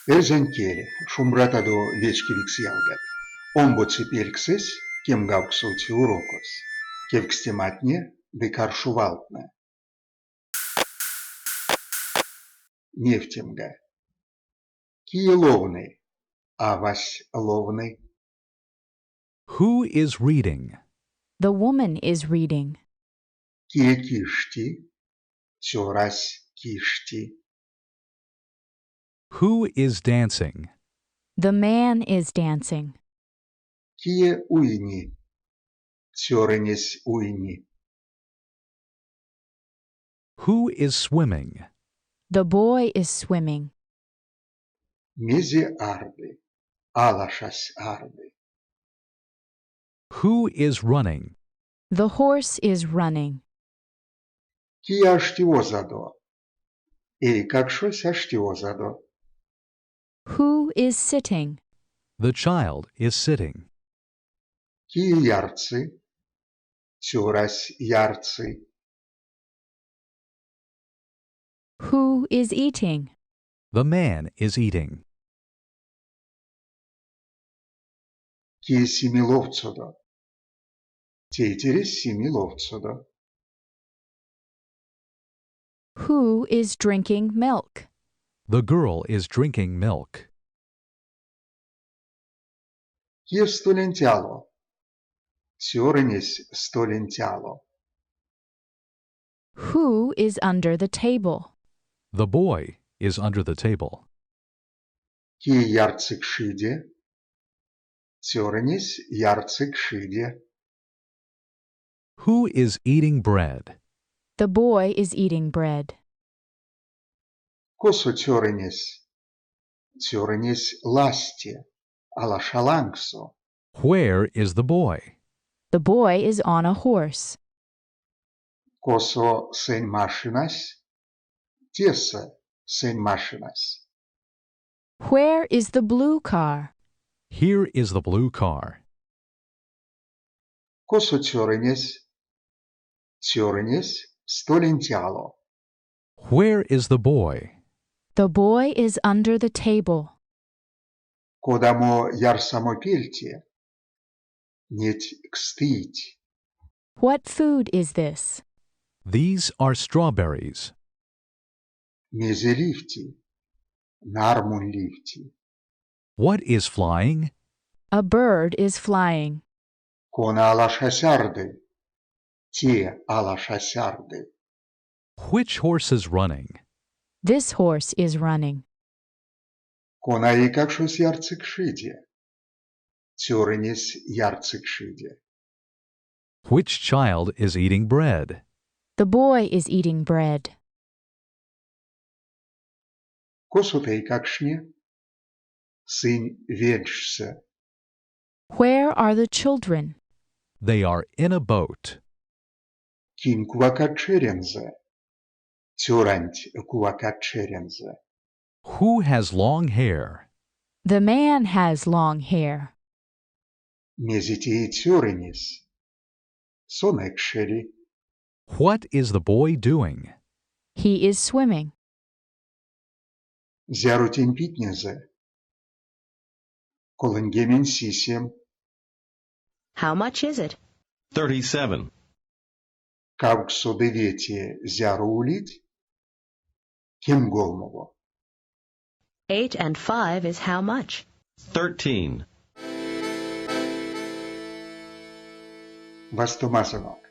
Эрзянь кель, Шумбратадо, вечкевикс ялгат! Омбоце пельксэсь, кемгавксоце урокось. Кевкстематне ды каршо валтнэ. Невтемга. Кие ловны? Авась ловны. Who is reading? The woman is reading. Кие кишти? Цёрась кишти. Who is dancing? The man is dancing. Кие уйни? Цёрынесь уйни. Who is swimming? The boy is swimming. Мезе арды? Алашась арды. Who is running? The horse is running. Кие ашти озадо? Эйкакшось ашти озадо. Who is sitting? The child is sitting. Кие ярсы? Цёрась ярсы. Who is eating? The man is eating. Кие сими ловцодо? Тейтересь сими ловцодо. Who is drinking milk? The girl is drinking milk. Кие столенть ало? Цёрынесь столенть ало. Who is under the table? The boy is under the table. Кие ярсы кшиде? Цёрынесь ярсы кшиде. Who is eating bread? The boy is eating bread. Косо цёрынесь? Цёрынесь ласте, алаша лангсо. Where is the boy? The boy is on a horse. Косо сэнь машинась? Тесэ сэнь машинась. Where is the blue car? Here is the blue car. Косо цёрынесь? Цёрынесь столенть ало. Where is the boy? The boy is under the table. Кодамо ярсамопель те? Неть кстыйть. What food is this? These are strawberries. Мезе ливти? Нармунь ливти. What is flying? A bird is flying. Кона алашась арды? Те алашась арды. Which horse is running? This horse is running. Кона эйкакшось ярсы кшиде? Цёрынесь ярсы кшиде. Which child is eating bread? The boy is eating bread. Косот эйкакштне? Сынь ведьсэ. Where are the children? They are in a boat. Кинь кувакат черензэ? Цёранть кувакат черензэ. Who has long hair? The man has long hair. Мезе теи цёрынесь? Сон экшели. What is the boy doing? He is swimming. Зяро тень питнезэ? 37. How much is it? 37. 85 зяро улить? 13. 8 and 5 is how much? 13. Вастомазонок!